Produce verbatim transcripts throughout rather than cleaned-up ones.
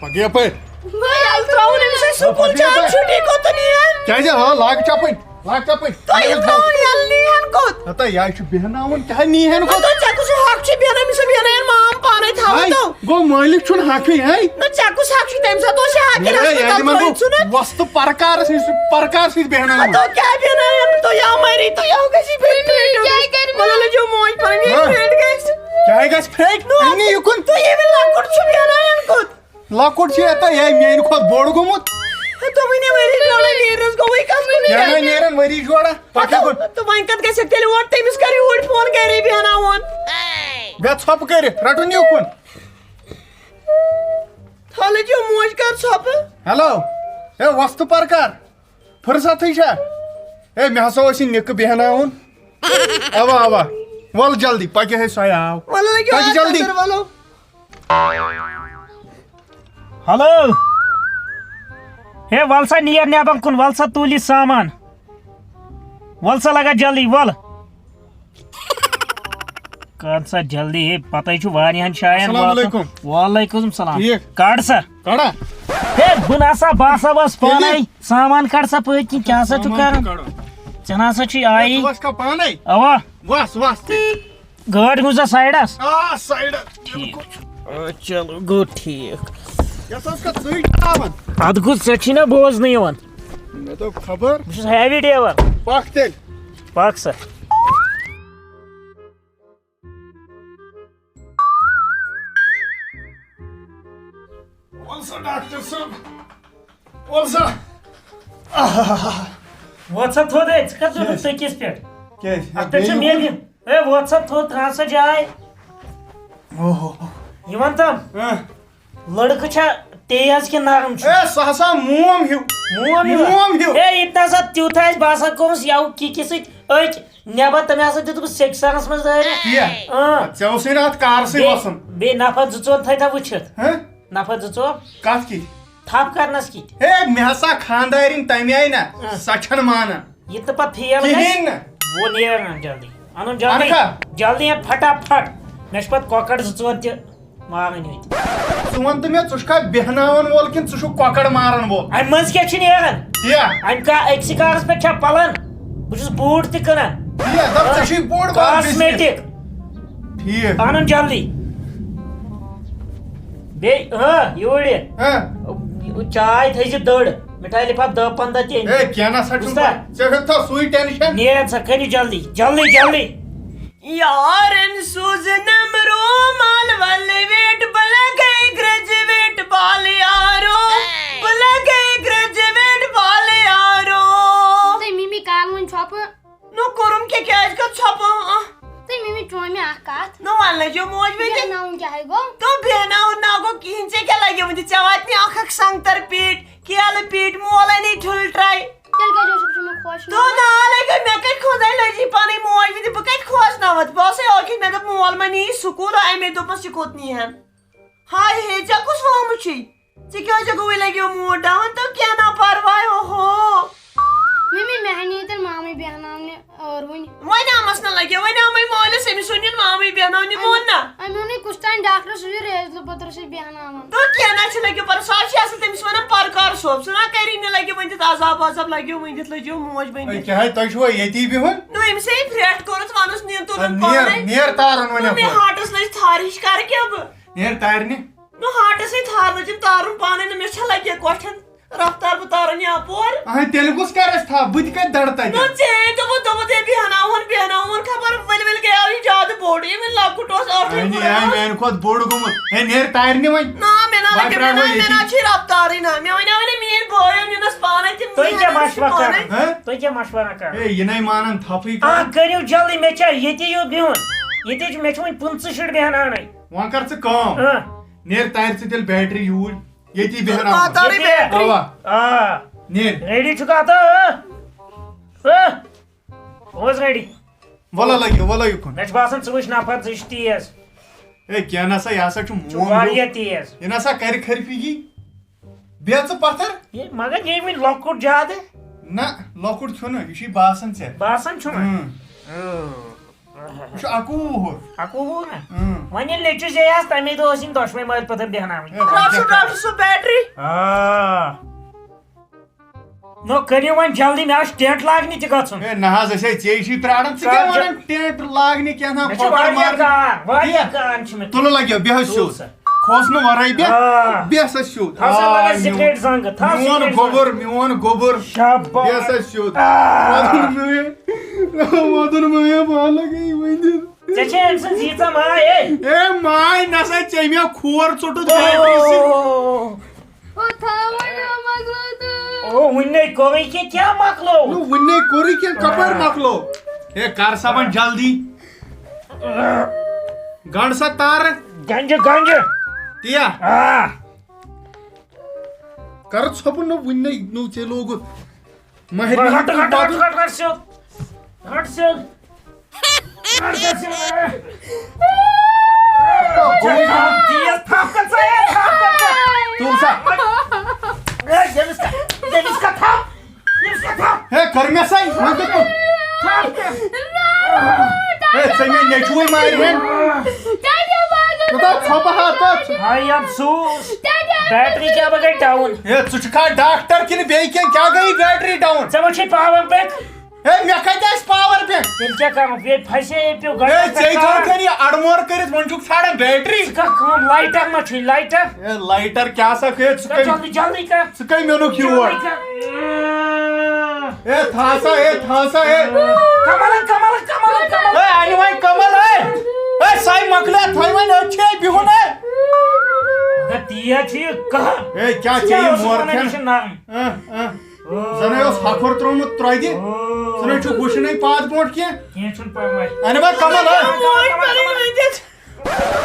پکھ یپٲرۍ۔ تۄہہِ یَلہٕ ترٛاوُن أمِس اَسہِ سکوٗل، چھِ آز چھُٹی کوٚت نِیَن؟ کیٛازِ؟ آ، لاگ چپٕنۍ، لاگ چپٕنۍ۔ تۄہہِ یَلہٕ ترٛاوُن یَلہٕ نِیَن کوٚت؟ ہتا، یہِ چھُ بیٚہناوُن، کیٛاہ نِیَن کوٚت؟ ہتا، ژےٚ کُس حق چھُ بیٚہناوُن؟ أمِس چھُ بیٚہناوُن مام پانے تھاوُن ہاے، تو۔ گوٚو مٲلِک چھُنہٕ حقٕے، ہاے۔ نہ، ژےٚ کُس حق چھُ تَمہِ ساتہٕ اوس یہِ حق ہے، کِنہٕ یہِ ہسپتال دِمن ترٛٲوِتھ بہٕ ژھُنُن؟ وۄستہٕ پرکارس نِش، پرکارس نِش بیٚہناوُن۔ ہتا، کیٛاہ بیٚہناوُن؟ تُہۍ یا مٔری، تُہۍ یا گژھِ یہِ پھِرِ۔ کیٛاہ کَرِ مطلب، لَجو موج پَنٕنۍ یہِ ہاں۔ پھِرِ گژھِ۔ کیٛاہ گژھِ پھِرِ؟ نہ، اَنہِ یہِ کُن۔ تُہۍ ییٚمہِ لۄکُٹ چھُ بیٚہناوُن کوٚت؟ لۄکُٹ چھُ یَتھ، یہِ ہے میٛانہِ کھۄتہٕ بوٚڑ گوٚمُت۔ ہے، دوٚپُے نہ ؤری جوڑا نیرنَس گوٚوُے کَتھ کُن یہِ ہے نیران؟ نیران ؤری جوڑا۔ پَکھ ہَتو، یَپٲرۍ۔ تہٕ وۄنۍ کَتھ گژھِ تیٚلہِ اورٕ تٔمِس کَرِ اوٗرۍ فون گَرے بیٚہناوُن۔ بیٚہہ ژھۄپہٕ کٔرِتھ، رَٹُن یہِ کُن۔ خالد یہِ موج کَر ژھۄپہٕ۔ ہیلو، ہے وۄستہٕ پَر کَر۔ فرصتٕے چھا؟ ہے، مےٚ ہسا اوس یہِ نِکہٕ بیٚہناوُن۔ اوا، اوا۔ وَل جلدی، پَکہِ ہے سۄے آو۔ وَلہٕ لٔگِو پَکہِ آز جلدی۔ اَندَر، وَلو۔ ہیلو۔ ہے، وَل سا نیر نٮ۪بر کُن، وَل سا تُل یہِ سامان۔ وَل سا لگا جلدی، وَل۔ کر سا جلدی، ہے، پتہٕ چھُ واریاہن جاین السلام واتُن۔ علیکم۔ وعلیکم السلام۔ ٹھیٖک۔ کڑ سا۔ کڑا؟ ہے، بہٕ نہ سا، بہٕ ہسا وَس پانے۔ تیٚلہِ؟ سامان کڑ سا پٔتۍ کِنۍ، کیٛاہ سا چھُ سامان کران؟ کڑو۔ ژےٚ نہ سا چھُے آیی۔ ژٕ وَس کھا پانے؟ اوا۔ وَس، وَس تہِ۔ گٲڑۍ گُزر سایڈس۔ آ، سایڈس۔ ٹھیٖک۔ آ، چلو، گوٚو ٹھیٖک۔ یَتھ اوس کھا ژٕے چلاوان؟ اَدٕ گوٚو، ژےٚ چھی نہ بوزنہٕ یِوان۔ مےٚ دوٚپ خبر۔ بہٕ چھُس ہیوی ڈرایور۔ پَکھ تیٚلہِ۔ پَکھ سا۔ وَل سا ڈاکٹر صٲب، وَل سا۔ وۄتھ سا تھوٚد، ہے، ژٕ کَتھ کیٛازِ؟ دِتُکھ تٔکِس پٮ۪ٹھ؟ کیٛازِ؟ اَتھ پٮ۪ٹھ چھُ بیٚیہِ مےٚ یُکُن؟ دِنۍ۔ ہے، وۄتھ سا تھوٚد، تھاو سا جاے۔ اوہ۔ یہِ وَن تَم، ہہ۔ لٔڑکہٕ چھا تیز کِنہٕ نرم چھُ؟ ہے، سُہ ہسا موم ہیوٗ۔ موم ہیوٗ؟ موم ہیوٗ۔ ہے، یہِ تہِ نہ سا تیوٗت آسہِ، بہٕ ہسا گوٚمُس یَوٕ کِکہِ سۭتۍ أکۍ نٮ۪بر، تٔمۍ ہسا دیُت بہٕ سیٚکہِ سرس منٛز دٲرِتھ۔ کیٛاہ؟ اۭں۔ ژےٚ اوسُے نہٕ اَتھ کارسٕے بیٚیہِ، وَسُن۔ بیٚیہِ نفر زٕ ژور تھٲے تھا وٕچھِتھ۔ ہہ؟ نفر زٕ ژور۔ کَتھ کِتھ؟ تھپھ کرنس کِتھ؟ ہے، مےٚ ہسا خانٛدارِنۍ تَمہِ آیہِ نہ، اۭں۔ سۄ چھَنہٕ مانان۔ یہِ تہٕ پتہٕ فیل گژھِ۔ کِہیٖنۍ نہٕ۔ وۄنۍ نیران جلدی۔ اَنُن جلدی۔ اَنکھا؟ جلدی اَن فٹافٹ۔ مےٚ چھِ پتہٕ کۄکر زٕ ژور تہِ۔ ماوٕنۍ ہُتہِ۔ ژٕ وَن تہٕ مےٚ، ژٕ چھُکھا بیٚہناوَن وول کِنہٕ ژٕ چھُکھ کۄکَر مارَن وول؟ اَمہِ منٛز کیٛاہ چھُ نیران؟ تی یا؟ اَمہِ کا-، أکسٕے کارَس پٮ۪ٹھ چھا پَلان؟ بہٕ چھُس بوٗٹ تہِ کٕنان۔ تی یا؟ دَپ، ژےٚ چھُے بوٚڑ بار business۔ کاسمیٹِک۔ ٹھیٖک۔ اَنُن جلدی۔ بیٚیہِ، ہاں، یوٗرۍ یہِ۔ ہاں۔ چاے تھٲیزِ دٔڑ۔ مِٹھایہِ لِفاف دَہ پنٛداہ تہِ أنۍ۔ ہے، کینٛہہ نہ سا چھُنہٕ بوٗزتھا؟ پَرواے۔ ژےٚ ہیوٚتتھا سُے tension؟ نیران سا، کٔرِو جلدی، جلدی، جلدی۔ یارن سوزنم رومال ولویٹ، بہٕ لگے graduate بال یارو، بہٕ لگے graduate بال یارو۔ تہٕ مِمی کالہٕ وۄنۍ ژھۄپہٕ۔ نو کوٚرُم کیٛاہ، کیٛازِ کَتھ ژھۄپہٕ؟ آہ۔ تہٕ مِمی، چون مےٚ اکھ کَتھ۔ نو وَن لَجو موج مےٚ تہِ۔ بیٚہناوُن کیٛاہ ہے گوٚو؟ تو بیٚہناوُن نہ گوٚو کِہیٖنۍ، ژےٚ کیٛاہ لَگیومُت یہِ؟ ژےٚ واتنی اکھ اکھ سنٛگتر پیٖٹ، کیلہٕ پیٖٹ، مول اَنے ٹھُل ٹرٛاے۔ تیٚلہِ کیٛازِ اوسُکھ ژٕ مےٚ خۄش تو نِوان؟ نالے گٔے، مےٚ کَتہِ کھوژاے لٔجی پَنٕنۍ موج وٕنہِ، بہٕ کَتہِ کھوژناوَتھ؟ بہٕ ٲسَے ٲکِس، مےٚ دوٚپ مول ما نِیہِ سکوٗل، اَمے دوٚپمَس یہِ کوٚت نِیہِ ہَن۔ ہاے ہے، ژےٚ کُس وَہمہٕ چھُے؟ ژےٚ کیٛازِ گوٚوُے لَگیو موٗڈ ڈاوُن؟ تو کینٛہہ نہ پَرواے، اوہو۔ ممی، مےٚ ہَنہِ ییٚتٮ۪ن مامٕے بیٚہناونہِ ٲروٕنۍ۔ وۄنۍ آمَس نہ لَگیو، وۄنۍ آمَے مٲلِس، أمِس ووٚن یُن مامٕے بیٚہناونہِ، مون نہ۔ أمۍ ووٚنُے کُس تام ڈاکٹرَس، سُہ چھُ ریزلہٕ پٔترَس سۭتۍ بیٚہناوان۔ تو کینٛہہ نہ چھُ، لَگیو پَرُس، سُہ حظ چھِ اَصٕل، تٔمِس وَنان پَرکار صٲب، سُہ نہ کَری نہٕ، لَگیو وۄنۍ دِتھ عذاب وذاب، لَگیو وۄنۍ دِتھ، لٔجیو موج بٔنِتھ۔ ہے، کیٛاہ ہے، تۄہہِ چھُوا ییٚتی بِہُن؟ نہ، أمِس ہے پھرٛٹھ کوٚرُتھ، وَنُس نِن تُلُن اَدٕ نیر، پانَے۔ نیر تارُن وۄنۍ نہ، مےٚ اَپٲرۍ۔ ہاٹَس لٔج تھَر ہِش، کَرٕ کیٛاہ بہٕ؟ نیر تارنہِ۔ نو ہاٹس ہے تھار لٔجِم تارُن پانے، نہ مےٚ چھا لگہِ کۄٹھٮ۪ن رفتار بہٕ تارن یپور۔ اہے، تیٚلہِ کُس کرٮ۪س تھپھ؟ بہٕ تہِ کتہِ دڑٕ تتہِ؟ نو ژےٚ دوٚپُتھ، دوٚپُتھ ہے بیہناوُن، بیہناوُن، خبر ؤلۍ ؤلۍ گٔیاو یہِ زیادٕ بوٚڑ، یہِ وۄنۍ لۄکُٹ اوس ٲٹھے اہنہِ، وُہُر اہنہِ، اوس۔ میانہِ کھۄتہٕ بوٚڑ گوٚمُت۔ ہے، نیر تارنہِ وۄنۍ۔ نہ، مےٚ نہ بہٕ لگہِ، مےٚ ترٛاوٕ نہ، یہِ مےٚ نہ ییٚتی۔ چھِ رفتارٕے نہ۔ مےٚ ونیاو نہ میٲنۍ بٲے نیٖنس پانے، تِم تُہۍ کیٛاہ نیٖنس مشورٕ پانے۔ کران؟ ہہ؟ تُہۍ کیٛاہ مشورٕ کران؟ ہے، یہِ نے مانان تھپھٕے آ، کانٛہہ۔ کٔرِو جلدی، مےٚ چھا ییٚتی یوت بِہُن؟ ییٚتی چھُ، مےٚ چھِ وۄنۍ پٕنٛژٕہ شُرۍ بیہناونٕے۔ وۄنۍ کر ژٕ کٲم۔ ہہ۔ نیر تارِ ژٕ تیٚلہِ بیٹری یوٗرۍ۔ ییٚتی بیٚہناوُن۔ آ، تارٕے ییٚتی۔ بیٹری۔ اوا۔ آ۔ نیر۔ ریڈی چھُکھا تہٕ؟ ہہ؟ بہٕ اوس ریڈی۔ وَلہٕ لٲگِو، وَلہٕ لٲگِو کُن۔ مےٚ چھُ باسان، ژٕ وٕچھ نفر، ژٕ چھِ تیز۔ ہے، کینٛہہ نہ سا، یہِ ہسا چھُ ژٕ چھُکھ موم ہیوٗ۔ واریاہ تیز۔ یہِ نہ سا کرِ خرفی۔ بیٚہہ ژٕ پتھر۔ یہِ، مگر یہِ وٕنہِ لۄکُٹ زیادٕ۔ نہ، لۄکُٹ چھُنہٕ، یہِ چھُے باسان ژےٚ۔ باسان چھُنہٕ؟ اۭں۔ اۭں۔ یہِ چھُ اَکوُہ وُہُر۔ اَکوُہ وُہُر نا؟ اۭں۔ وۄنۍ ییٚلہِ نیٚچوِس یہِ آسہِ، تَمے دۄہ ٲسِن دۄشوَے مٲلۍ پٔتٕر بیٚہناوٕنۍ۔ ہے، وۄنۍ ڈاکٹر صٲب، کیٛاہ ڈاکٹر صٲب، بیٹری۔ آ۔ نو، کٔرِو وۄنۍ جلدی، مےٚ آسہِ ٹینٹ لاگنہِ تہِ گژھُن۔ ہے، نہ حظ، أسۍ ہے ژےٚ چھِ پرٛاران، ژٕ کیٛاہ سَر، وَنان ٹینٹ لاگنہِ کینٛہہ تام مےٚ چھِ کھۄکھر واریاہ مارنہِ؟ کار، واریاہ کینٛہہ؟ کار چھِ مےٚ۔ تُلہٕ لَگیو، بیٚہہ حظ تُل سیوٚد۔ سا۔ کھوژنہٕ وَرٲے بیٚہہ، آ۔ بیٚہہ سا سیوٚد۔ تھاو سا آ، لَگَے میون، سِگریٹ زنٛگہٕ، تھاو میون سِگریٹ گوٚبُر، زنٛگہٕ۔ میون گوٚبُر۔ شاباش۔ بیٚہہ سا سیوٚد۔ آ۔ وَدُن مےٚ، وَدُن مےٚ، بہٕ لَگے ؤنِتھ۔ ژےٚ چھے أمۍ سٕنٛز ییٖژاہ ماے، ہے؟ اے ماے نسا، ژےٚ مےٚ کھور ژوٚٹُتھ بیٹری سۭتۍ۔ او۔ او، تھاو وۄنۍ، مۄکلٲو تہٕ۔ او، وُنہِ نے کوٚرُے کینٛہہ، کیٛاہ مۄکلوو؟ نہٕ، وُنہِ نے کوٚرُے کینٛہہ، کپٲرۍ مۄکلوو؟ ہے، کر سا وۄنۍ جلدی۔ گنٛڈ سا تارٕ۔ گنٛجہِ، گنٛجہِ۔ تِیا۔ آ۔ کر ژھۄپہٕ نہٕ، وُنہِ نے نوٚو ژےٚ لوگُتھ۔ مہرنہِ ہٹ، ہٹ، ہٹ، ہٹ، ہٹ، سیوٚد۔ ہٹ، سیوٚد۔ ہٹ، سیوٚد۔ تیز تھپھ کر ژٕ، ہے، تھپھ کر ژٕ۔ تُل سا۔ ہے، ییٚمِس کا-، ییٚمِس کا تھپھ؟ ییٚمِس کا تھپھ؟ ہے، کٔر مےٚ سا، وۄنۍ کٔر مےٚ۔ تھپھ کر۔ ہے، ژےٚ مےٚ نیٚچوٗے مارِ ہے۔ کوٗتاہ ژھۄپہٕ ہا تَتھ۔ ہاے افسوس۔ بیٹری کیٛاہ بہٕ گٔے ڈاوُن۔ ہے، ژٕ چھُکھا ڈاکٹر کِنہٕ بیٚیہِ کینٛہہ؟ کیٛاہ گٔیی بیٹری ڈاوُن؟ ژےٚ وٕچھے پاور بینک؟ ہے، مےٚ کتہِ آسہِ پاور بینک؟ تیٚلہِ کیٛاہ کرُن؟ ییٚتہِ پھسے، ییٚتہِ پیوٚو ہے، گنڈس ژےٚ پٮ۪ٹھ تھوٚو کار۔ کھٲنی اڑمور کٔرِتھ، وۄنۍ چھُکھ ژھانڈان بیٹری۔ ژٕ کر کٲم، لایٹر ما چھُے لایٹر؟ ہے، لایٹر کیٛاہ سا کھٲج؟ ژٕ کر کٔمۍ، جلدی، جلدی کر۔ ژٕ کٔمۍ اوٚنُکھ یور؟ جلدی کر۔ ہے، تھاو سا، ہے، تھاو سا، ہے۔ کملن، کملن، کملن، کملن۔ ہے، انہِ وۄنۍ کمل، ہے۔ ہے، ساے مۄکلیو، تھٲے وۄنۍ أتھۍ چھے بِہُن، ہے۔ مگر تیز چھُ یہِ کہہ۔ ہے، کیٛاہ ژےٚ یہِ مورکھٮ۪ن؟ یہِ چھُ نرم۔ اہ، اہ۔ زَنَے اوس ہَکھُر ترٛوومُت ترٛۄدِ۔ او۔ زَنَے چھُکھ وٕچھنٕے پَتھ برونٛٹھ کینٛہہ۔ کینٛہہ چھُنہٕ پَرواے۔ اَنہِ وۄنۍ کَمَل، ہا؟ موج پَنٕنۍ ؤنِتھ۔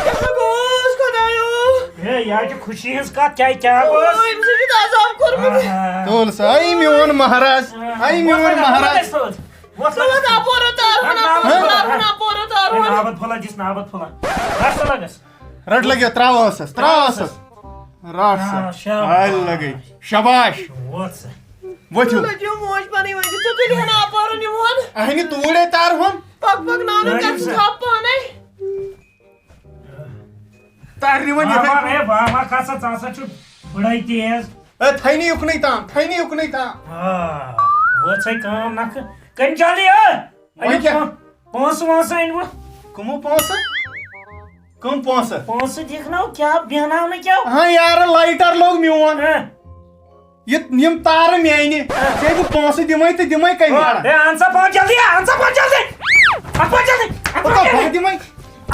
کیٛاہ گوٚوس خۄدایو؟ ہے، یہِ حظ چھِ خوشی ہٕنٛز کَتھ، کیٛاہ، کیٛاہ گوٚوس؟ او، أمِس حظ چھُ عذاب کوٚرمُت۔ آہا۔ تُل سا، اَے میون مہراز، اَے میون وۄتھ، وۄتھ، مہراز۔ وۄتھ، وۄتھ۔ ژٕ وۄتھ اَپورٕ تارہُن، ہہ؟ اَپورٕ تارہُن، اَپورٕ تارہُن۔ نابَد پھوٚلہ دِس، نابَد پھوٚلہ۔ رَٹھ سا لَگَس۔ رَٹھ لَگہِ، ترٛاو ٲسَس، ترٛاو ٲسَس۔ رَٹھ سا۔ آ، شاباش۔ ہاے لَگے۔ شاباش۔ ووت سا۔ ؤتھِو۔ لٔجِو موج پَنٕنۍ ؤنِتھ، ژٕ تُلہِ ہنا اَپارُن یِمَن۔ اَہنہِ توٗرۍ ہے تارہون۔ پَک پَک نانو، نٲرِو کَتھ سا۔ تھاو پانَے۔ تارنہِ وۄنۍ یِتھَے بابا، پٲٹھۍ۔ ہے بابا، کَتھ سا، ژٕ ہسا چھُکھ بٕڑَے تیز۔ ہے، تھَینہِ یُکنُے تام، تھَینہِ یُکنُے تام۔ آ، وٲژ ہے کٲم نَکھٕ۔ کٔمۍ جلدی، ٲ؟ وۄنۍ أنِو کیٛاہ؟ پۄ-، پونٛسہٕ وونٛسہٕ أنِوٕ۔ کٕمو پونٛسہٕ؟ کٕم پونٛسہٕ؟ پونٛسہٕ دِکھ نہ، کیٛاہ بیٚہناونہٕ کیٛاہ؟ ہاں یارٕ، لایٹر لوٚگ میون۔ ہہ۔ یہِ، یِم تارٕ میٛانہِ۔ ہہ۔ ژےٚ بہٕ پونٛسہٕ دِمَے تہٕ دِمَے کَمہِ ہہ، گرٕ؟ ہے، اَن سا پونٛسہٕ جلدی، اَن سا پونٛسہٕ جلدی۔ اَن پونٛسہٕ جلدی، اَن پونٛسہٕ کوٗتاہ جلدی۔ بہٕ دِمَے؟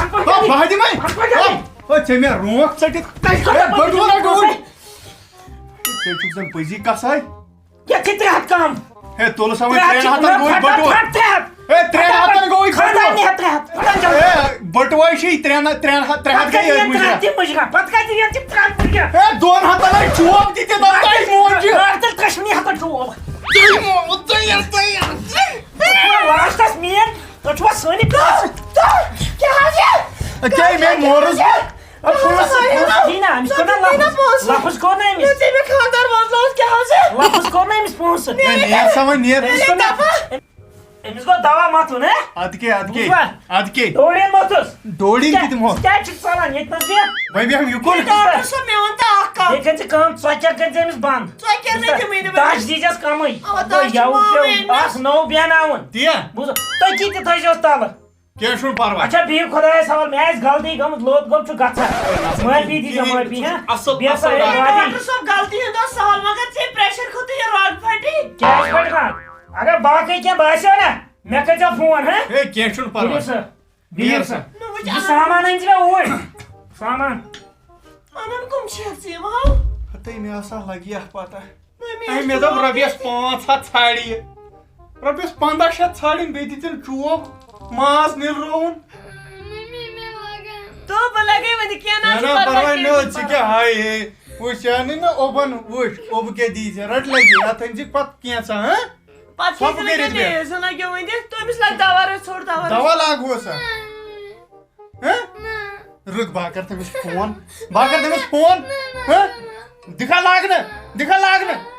اَن پونٛسہٕ ہہ، جلدی۔ بہٕ دِمَے؟ اَن پونٛسہٕ جلدی۔ ہہ، ہہ، ژےٚ مےٚ رونٛکھ ژٔٹِتھ۔ تۄہہِ کوٗتاہ ہے، بہٕ دِمَے بٔٹوٕ رَٹووُے۔ پونٛسہٕ؟ ژےٚ چھُکھ زَن پٔزی قصٲے۔ یَتھ چھِ ترٛےٚ ہَتھ کم۔ ہے، تُل سا وۄنۍ ترٛےٚ ہَتھ چھِ ترٛٮ۪ن ہَتَن گوٚو ترٛےٚ ہَتھ بٔٹوٕ۔ چھِ ترٛےٚ ہَتھ۔ ہے، ترٛٮ۪ن ہَتَن گوٚو یہِ خانٛدار بٔٹوٕ۔ نِہَتھ ترٛےٚ ہَتھ۔ خانٛدار جان۔ ہے، بٔٹوَے چھِ یہِ ترٛٮ۪ن، ترٛٮ۪ن ہَتھ، ترٛےٚ ہَتھ پَتہٕ گٔے کَتہِ أتھۍ یِن مُجرا۔ ترٛےٚ ہَتھ تہِ مُجرا؟ پَتہٕ کَتہِ یِن تِم ترٛےٚ ہَتھ مُجرا؟ ہے، دۄن ہَتَن ہے چوب تہِ تہِ دَپ تۄہہِ موجہِ۔ ڈاکٹر ترٛےٚ چھِ مِہَتَن چوب۔ تُہۍ مو-، تُہۍ یَتھ، تُہۍ یَتھ۔ تُہۍ چھِوا لاسٹَس میٛٲنۍ؟ تُہۍ چھِوا سٲنی پونٛسہٕ؟ کیٛاہ حظ یہِ؟ ہے، کیٛاہ مےٚ مورُس بہٕ؟ اَدٕ پونٛسہٕ، پونٛسہٕ دی نا، أمِس کوٚر نا لفظ؟ لفظ کوٚر نا أمِس؟ ژےٚ مےٚ خانٛدار منٛز لوگ، کیٛاہ حظ؟ لفظ کوٚر نا أمِس پونٛسہٕ؟ ہے، نیر سا وۄنۍ، نیر۔ أمِس کوٚر نا، أمِس گوٚو دوا مَتھُن، ہے؟ اَدٕ کیٛاہ، اَدٕ کیٛاہ، بوٗزوا؟ اَدٕ کیٛاہ؟ ڈوڈین مَتھُس۔ ڈوڈین ژٕ کِتھ کیٛاہ، مۄتھ؟ ژٕ کیٛازِ چھُکھ ژَلان ییٚتہِ نَس بیٚہہ؟ وۄنۍ بیٚہم یُکُن۔ ڈاکٹر صٲب، مےٚ وَن تہٕ اَکھ کَتھ۔ بیٚیہِ کٔرۍ زِ کٲم، ژۄکیر کٔرۍ زِ أمِس بنٛد۔ ژۄکیر نہٕ دِمٕے نہٕ مےٚ۔ دَچھ دیٖزٮ۪س کَمٕے۔ اَوا، دَچھ دَچھ چھِ یَوٕ ماوٕے پیوٚو أمِس۔ اَکھ نوٚو بیٚہناوُن۔ تی یا؟ بوٗزُو، تٔتی تہِ تھٲیزیوس تَلہٕ۔ کینٛہہ چھُنہٕ پرواے۔ اچھا، بِہِو خۄدایَس حوالہٕ، مےٚ آسہِ غلطی گٔمٕژ، لوٚت گوٚمُت چھُ گژھان۔ ہے، نہ سا، مےٚ کِہیٖنۍ، پیٚیہِ دِژ کِہیٖنۍ، معٲفی، ژٕ ہا؟ چھُکھ اَصٕل، بیٚیہِ ہسا اَصٕل ہے ڈاکٹر۔ ڈاکٹر صٲب، غلطی ہُنٛد اوس سہل، مگر ژےٚ pressure کھوٚتُے یہِ رگ پھٹی۔ کیٛازِ پھٹہِ رگ؟ اگر باقٕے کینٛہہ باسیو نا، مےٚ کٔرۍزیو فون، ہہ؟ ہے، کینٛہہ چھُنہٕ پرواے۔ بِہِو سا، بِہِو سا۔ نہ، وٕچھ یہِ اَنُن۔ سامان أنۍ زِ مےٚ اوٗرۍ۔ سامان۔ اَنُن کٕم چھِ ژٕ یِم ہاو؟ ہتے، مےٚ ہسا لگہِ یَتھ پتہ۔ ہے، مےٚ دوٚپ رۄپیَس پانٛژھ ہَتھ ژھانٛڈِ یہِ۔ رۄپیَس پنٛداہ شیٚتھ ژھانٛڈِن، بیٚیہِ دِتِن چوب، ماز نیٖل رووُن۔ ممی، مےٚ لگن۔ تو بہٕ لگے وۄنۍ کینٛہہ نہ نہ، چھُ نہ، پرواے پرواے نہ، نہٕ، ژٕ کیٛاہ ہاے ہے؟ وٕچھ، یعنی نہ اوبن وٕچھ، اوبہٕ کیٛاہ دی ژےٚ، رَٹ لگے، اَتھ أنۍ زِ پَتہٕ کینٛژھا، ہہ؟ پَتہٕ کھیٚیہِ ژٕ کٔرِتھ نہٕ کینٛہہ، بیٚہہ۔ زٕ لگیو وۄنۍ دِتھ، تٔمِس لگہِ دوا رٔژھ ژھوٚٹ دوا۔ دوا لاگہوس ہا؟ ہہ؟ رُک، بہٕ ہا کَرٕ تٔمِس فون۔ بہٕ ہا کَرٕ تٔمِس فون۔ ہہ؟ دِکھا لاگنہٕ، دِکھا لاگنہٕ۔